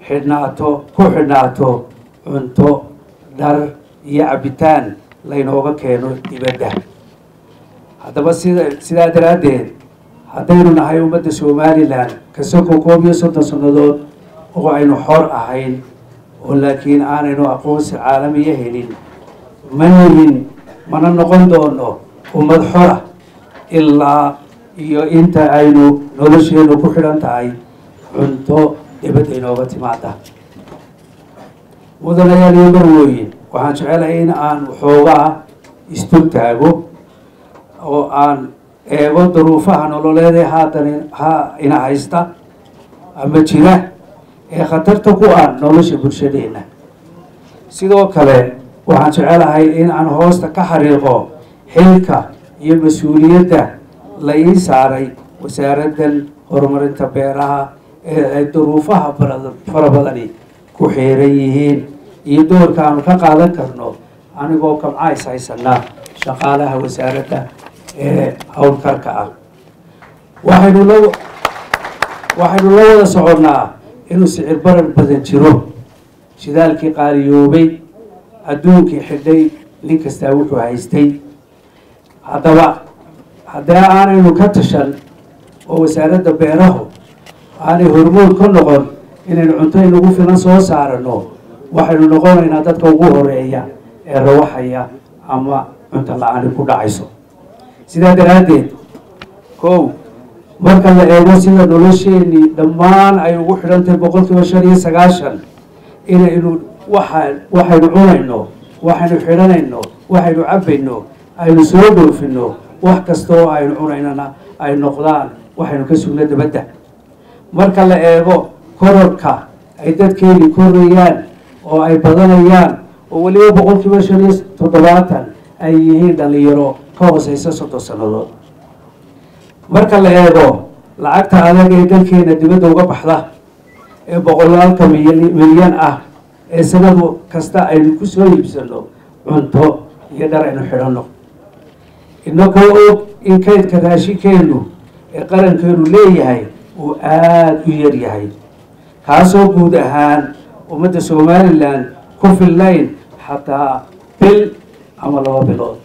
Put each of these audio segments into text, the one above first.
Xidhnaato, ku xidhnaato cunto, dhar iyo cabitaan laynooga keeno dibadda. Haddaba sidaa daraaddeed, haddaynu nahay ummadda Somaliland, kasako 31 sannadood oo aynu xor ahayn oo laakiin aanaynu aqoonsi caalamiya helin, ma nihin mana noqon doono ummad xora ilaa iyo inta aynu nolosheenu ku xidhan tahay cunto dibadda inooga timaada. Mudanayaal iyo marwooyin, waxaan jecelahay in aan waxoogaa isdul taago oo aan eego duruufaha nololeed ee haatan ha ina haysta ama jira ee khatarta ku ah nolosha bulshadeenna. Sidoo kale waxaan jecelahay in aan hoosta ka xariiqo xilka iyo mas-uuliyadda la ii saaray Wasaaraddan Horumarinta Beeraha ee ay duruufaha fara badani ku xeeran yihiin iyo doorka aanu ka qaadan karno, anigoo kamcays haysanaa shaqaalaha wasaaradda ee howlkarka ah. Waxaynu la wada soconnaa inuu sicir barar badan jiro, shidaalkii qaaliyoobay, adduunkii xidhay, nin kastaa wuxuu haystay. Haddaba haddii aanaynu ka tashan oo Wasaaradda Beerahu aanay hormood ka noqon inaynu cunto inagu filan soo saarano, waxaynu noqonaynaa dadka ugu horeeya ee rawaxaya ama cunto la-aani ku dhacayso. Sidaa daraaddeed, kow, marka la eego sida nolosheenii dhammaan ay ugu xidhantahay 95% inaynu waxa waxaynu cunayno, waxaynu xidhanayno, waxaynu cabbayno aynu soo dhoofino, wax kasta oo aynu cunaynana ay noqdaan waxaynu ka sugno dabadda, marka la eego kororka ay dadkeeni korayaan oo ay badanayaan, oo weliba 75% ay yihiin dhalinyaro ka hooseysa 30 sannadood, marka la eego lacagta adag ee dalkeena dibadda uga baxda ee boqolaalka milyan ah ee sanadu kasta aynu ku soo iibsano cunto iyo dhar aynu xidhanno, inagoo og in kaydka raashinkeenu ee qarankeenu leeyahay uu aada u yar yahay, kaasoo guud ahaan ummadda Somaliland ku fillayn xataa bil ama 2 bilood,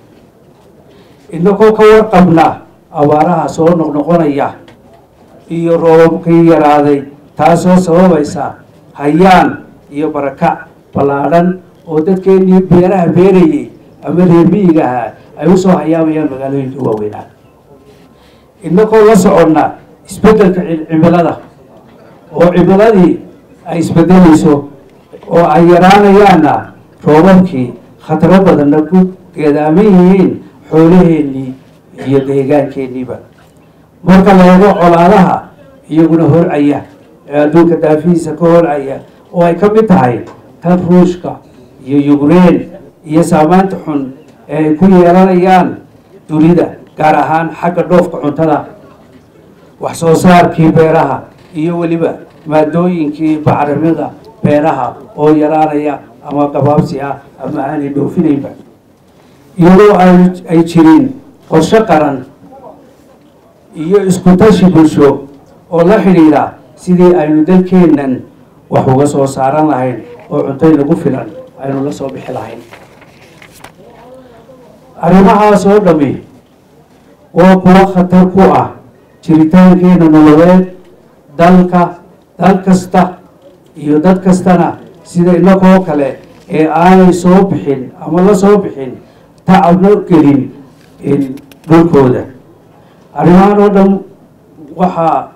inagoo ka warqabna abaaraha soo noqnoqonaya iyo roobabkii yaraaday, taasoo sababaysa hayaan iyo barakac ballaadhan oo dadkeennii beeraha beerayey ama reer miyiga ahaa ay usoo hayaamayaan magaalooyinka waaweynaa, inagoo la soconna isbeddelka cimilada oo cimiladii ay isbedelayso oo ay yaraanayaanna roobabkii, khataro badanna ku geedaaman yihiin xoolaheennii iyo deegaankeeniiba, marka la eego colaadaha iyaguna horcaya ee adduunka daafihiisa ka horcaya oo ay ka mid tahay tan Ruushka iyo Ukrein iyo saamaynta xun ee ay ku yeelanayaan dunida, gaar ahaan xagga dhoofka cuntada, wax soo saarkii beeraha iyo weliba maadooyinkii bacrimada beeraha oo yaraanaya ama gabaabsi ah ama aanay dhoofinaynba, iyadoo ay jirin qorshe qaran iyo isku tashi bulsho oo la xidhiidha sidii aynu dalkeennan wax uga soo saaran lahayn oo cunto inagu filan aynu la soo bixi lahayn. Arrimahaas oo dhami waa kuwo khatar ku ah jiritaankeena nololeed dalka, dal kasta iyo dad kastana sida inagoo kale ee aanay soo bixin ama la soo bixin tacabna gelin dhulkooda. Arrimahan oo dhan waa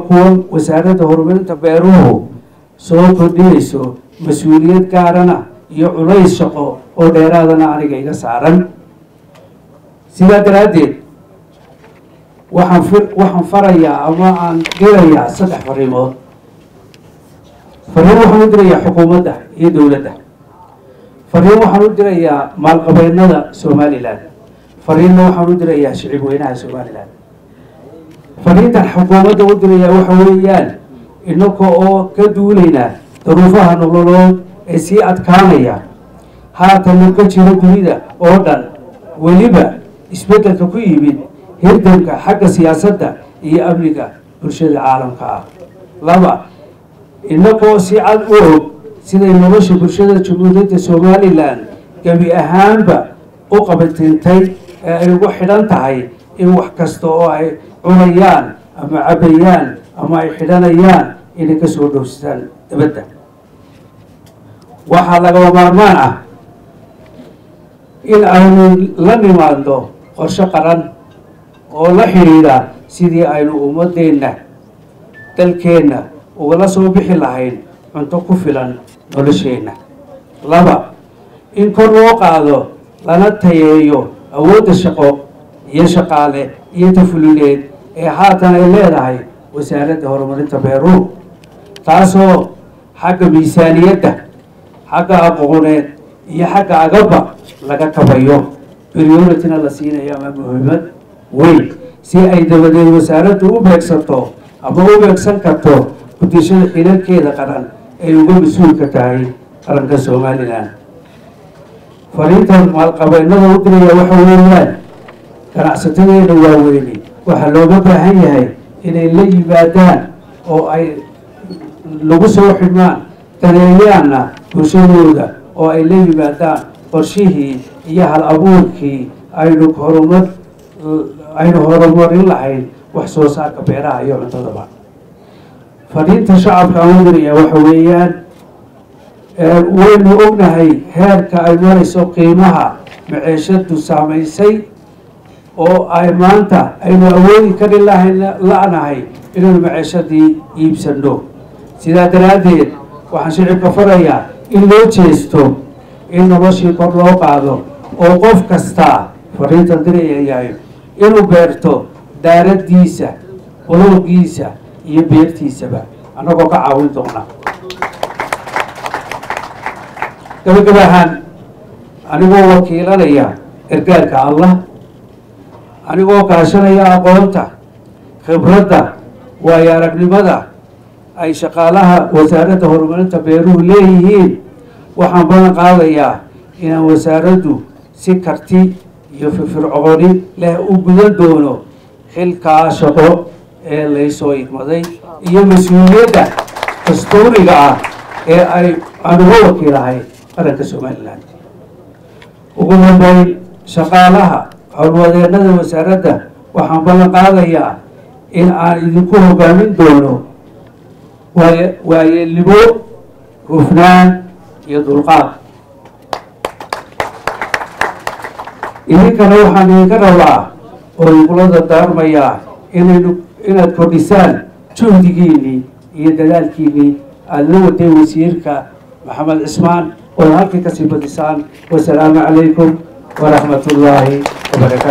kuwo Wasaaradda Horumarinta Beeruhu soo kordhinayso, mas-uuliyad gaarana iyo culays shaqo oo dheeraadana aniga iga saaran. Sidaa daraaddeed waxaan farayaa ama aan dirayaa saddex fariimood. Fariin waxaan u dirayaa xukuumadda iyo dowladda, fariin waxaan u dirayaa maalqabeennada Somaliland, fariinna waxaan u dirayaa shicib weynaha Somaliland. Fariintan xukuumadda u dirayaa waxa weeyaan, inaka oo ka duulaynaa duruufaha nololood ee sii adkaanaya haatan ka jira dunida oo dhan, weliba isbeddelka ku yimid hirdanka xagga siyaasadda iyo amniga bulshada caalamka ah. Laba, Inagoo si cad u og siday nolosha bulshada Jamhuuriyadda Somalilan gebi ahaanba u qabatintay ee ay ugu xidhan tahay in wax kasta oo ay cunayaan ama cabayaan ama ay xidhanayaan inay ka soo dhowstaan dabadda, waxaa lagama maarmaan ah in aynu la nimaadno qorshe qaran oo la xidhiidha sidii aynu ummadeenna, dalkeenna ugala soo bixi lahayn cunto ku filan nolosheenna. 2, in kor loo qaado lana tayeeyo awoodda shaqo iyo shaqaale iyo tafulineed ee haatan ay leedahay Wasaaradda Horumarinta Beeruhu, taasoo xagga miisaaniyadda, xagga aqooneed iyo xagga agabba laga kabayo, priority-na la siinayo ama muhiimad weyn, si ay dabadeed wasaaraddu u beegsato ama u beegsan karto gudishada xilalkeeda qaran ay uga mas-uulka tahay qaranka Somalilan. Fariintan maalqabeennada u diraya waxa weeyaan, ganacsatadeena waaweyni waxaa looga baahan yahay inay la yimaadaan oo ay lagu soo xidhmaan, daneeyaanna bulshadooda, oo ay la yimaadaan qorshihii iyo hal abuurkii aynu horumarin lahayn wax soo saarka beeraha iyo cuntadaba. Fariinta shacabka aan u diraya waxa weeyaan, waynu ognahay heerka ay marayso qiimaha maceeshadu saamaysay oo ay maanta aynu awoodi kari lahayn la-nahay inaynu maceeshadii iibsano. Sidaa daraaddeed waxaan shicibka farayaa in loo jeesto in noloshii kor loo qaado, oo qof kastaa fariintan diraya yahay inuu beerto daaraddiisa, boloogiisa iyo beertiisaba, annagoo ka caawin doona. Gabagaba ahaan, anigoo wakiilanaya ergaarka Allah, anigoo kaashanaya aqoonta, khibradda, waayo aragnimada ay shaqaalaha Wasaaradda Horumarinta Beeruhu leeyihiin, waxaan balan qaadayaa inaan wasaaraddu si karti iyo firfircooni leh u gudan doono xilkaa shaqo ee laysoo igmaday iyo mas-uuliyadda dastuuriga ah ee ay aan uga wakiilahay qaranka Somalilan. Ugu dambeyn, shaqaalaha howlwadeennada wasaaradda waxaan ballan qaadayaa in aan idinku hogaamin doono waayeelnimo, hufnaan iyo dulqaad. Idinkana waxaan idinka rabaa oo idinkula dardaarmayaa inaad kordhisaan juhdigiinii iyo dadaalkiinii aada la waday wasiirka Maxamed Cismaan ood halkii kasii badisaan. Wasalaamu calaykum waraxmat ullaahi wabarakaatu.